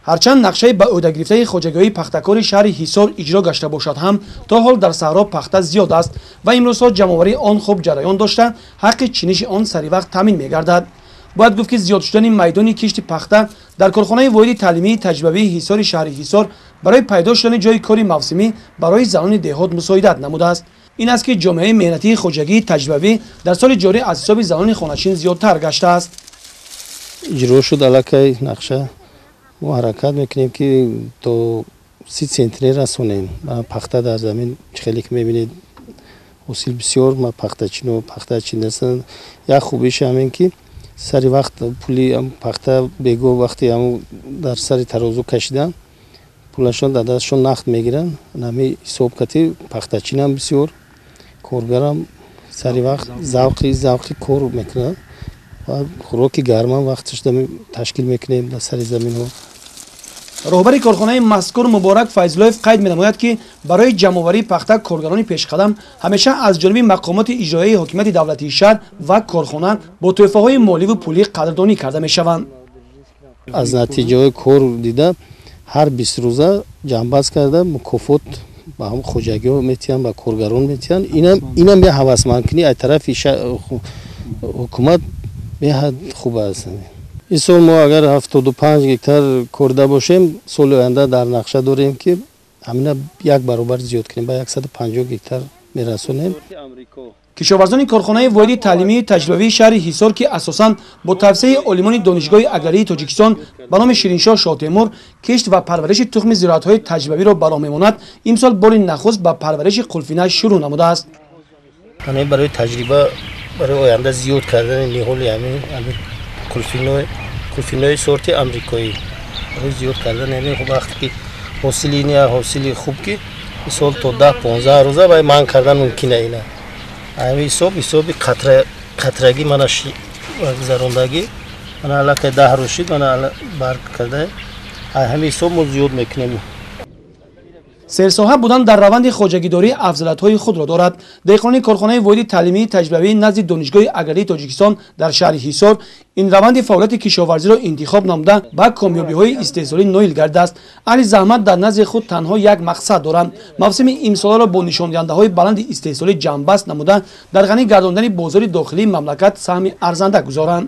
Ҳарчанд нақшаи ба ӯҳда гирифтаи хоҷагиҳои пахтакори шаҳри Ҳисор иҷро гашта бошад ҳам, то ҳол дар саҳро пахта зиёд аст ва имрӯзҳо ҷамъоварии он хуб ҷараён дошта, ҳаққи чиниши он саривақт таъмин мегардад. Бояд гуфт, ки зиёд шудани майдони кишти пахта дар корхонаи воҳиди таълимии таҷрибавии Ҳисори шаҳри Ҳисор барои пайдо шудани ҷойи кори мавсимӣ барои занони деҳот мусоидат намудааст. Ин аст, ки ҷомеаи меҳнатии хоҷагии таҷрибавӣ дар соли ҷорӣ аз ҳисоби занони хоначин зиёдтар гаштааст. Иҷро шуд аллакай нақша. Мо ҳаракат мекунем, ки то 30 центнер расонем. Пахта дар замин чӣ хеле ки мебинед, ҳосил бисёр, пахтачино пахта чиндастанд. Як хубиаш ҳамин, ки сари вақт пули пахта бего вақти дар сари тарозу кашидан, пулашон дар дасташон нақд мегиранд. Ҳами ҳисоб кати пахтачинам бисёр, коргарам сари вақт завқи кор мекунанд ва хӯроки гармам вақташ ташкил мекунем дар сари заминҳо. Роҳбари корхонаи мазкур Муборак Файзуллоев қайд менамояд, ки барои ҷамъоварии пахта коргарони пешқадам ҳамеша аз ҷониби мақомоти иҷроияи ҳокимияти давлатии шаҳр ва корхона бо тӯҳфаҳои моливу пулӣ қадрдонӣ карда мешаванд. Аз натиҷаҳои кор дида, ҳар 20 рӯза ҷамъбаст карда, мукофот ба ҳам хоҷагиҳо метиҳанд, ба коргарон метиҳанд. Инам як ҳавасмандкунӣ аз тарафи ҳукумат беҳад хуб аст. Ин сол мо агар 75 гектар корда бошем, соли оянда дар нақша дорем, ки ҳамина як баробар зиёд кунем, ба 150 гектар мерасонем. Кишоварзони корхонаи воҳиди таълимии таҷрибавии шаҳри Ҳисор, ки асосан бо тавсияи олимони Донишгоҳи аграрии Тоҷикистон ба номи Шириншоҳ Шоҳтемур кишт ва парвариши тухми зироатҳои таҷрибавиро ба роҳ мемонад, имсол бори нахуст ба парвариши қулфина шурӯъ намудааст. Барои таҷриба, барои оянда зиёд кардани ниҳоли ҳамин қулфинои сорти амрикоӣ, барои зиёд кардани ҳамин, вақте ки ҳосили ин ҳосили хуб, ки мисол то 10-15 рӯза вай манъ кардан мумкина. Ина ҳамин ҳисоб, ҳисоби қатрагӣ мана гузарондагӣ, мана аллакай 10 рӯз шид, мана барг карда, ҳамин ҳисоб мо зиёд мекунем. Серсоҳа будан дар раванди хоҷагидорӣ афзалиятҳои худро дорад. Деҳқонони корхонаи воҳиди таълимии таҷрибавии назди Донишгоҳи аграрии Тоҷикистон дар шаҳри Ҳисор ин раванди фаъолияти кишоварзиро интихоб намуда, ба комёбиҳои истеҳсолӣ ноил гардааст. Аҳли заҳмат дар назди худ танҳо як мақсад доранд: мавсими имсоларо бо нишондиҳандаҳои баланди истеҳсолӣ ҷамъбаст намуда, дар ғанӣ гардондани бозори дохилии мамлакат саҳми арзанда гузоранд.